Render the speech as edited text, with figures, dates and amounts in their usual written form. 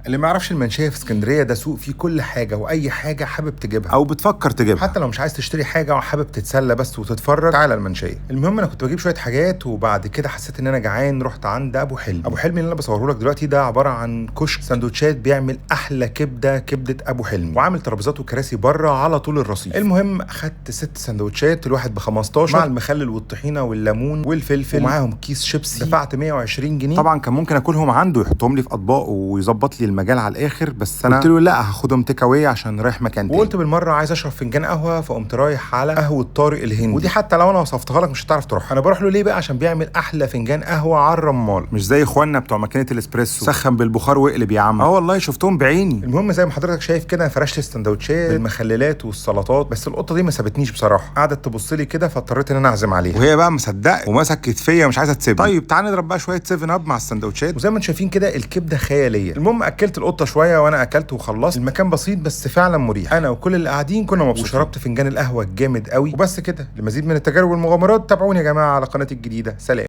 اللي ما يعرفش المنشيه في اسكندرية ده سوق فيه كل حاجة، واي حاجة حابب تجيبها او بتفكر تجيبها، حتى لو مش عايز تشتري حاجة وحابب تتسلى بس وتتفرج، تعالى المنشيه. المهم انا كنت بجيب شوية حاجات، وبعد كده حسيت ان انا جعان، رحت عند ابو حلمي. ابو حلمي اللي انا بصورة لك دلوقتي ده عبارة عن كشك سندوتشات بيعمل احلى كبده، كبده ابو حلمي، وعامل ترابيزات وكراسي بره على طول الرصيف. المهم اخدت 6 سندوتشات، الواحد ب 15 مع المخلل والطحينه والليمون والفلفل، ومعاهم كيس شيبسي. دفعت 120 جنيه. طبعا كان ممكن اكلهم عنده، يحطهم لي في اطباق ويظبط لي المجال على الاخر، بس انا قلت له لا، هاخدهم take away عشان رايح مكان تاني. وقلت بالمرة عايز اشرب فنجان قهوه، فقمت رايح على قهوة طارق الهندي، ودي حتى لو انا وصفتها لك مش هتعرف تروح. انا بروح له ليه بقى؟ عشان بيعمل احلى فنجان قهوة على الرمال، مش زي اخواننا بتوع ماكينة الاسبريسو، سخن بالبخار واقلب يا عم. اه والله شفتهم بعيني. المهم زي ما حضرتك شايف كده فرشت السندوتشات بالمخللات والسلطات، بس القطة دي ما سابتنيش بصراحه، قعدت تبص لي كده، فاضطريت ان انا اعزم عليها، وهي بقى مصدقه ومسكت فيا ومش عايزه تسيبني. طيب تعالى نضرب بقى شوية 7 اب مع السندوتشات. وزي ما انتم شايفين كده الكبده خيالية. المهم اكلت القطة شوية وانا اكلت وخلصت. المكان بسيط بس فعلا مريح، انا وكل اللي قاعدين كنا مبسوطين، وشربت فنجان القهوة الجامد قوي. وبس كده، لمزيد من التجارب والمغامرات تابعوني يا جماعة على قناتي الجديده. سلام.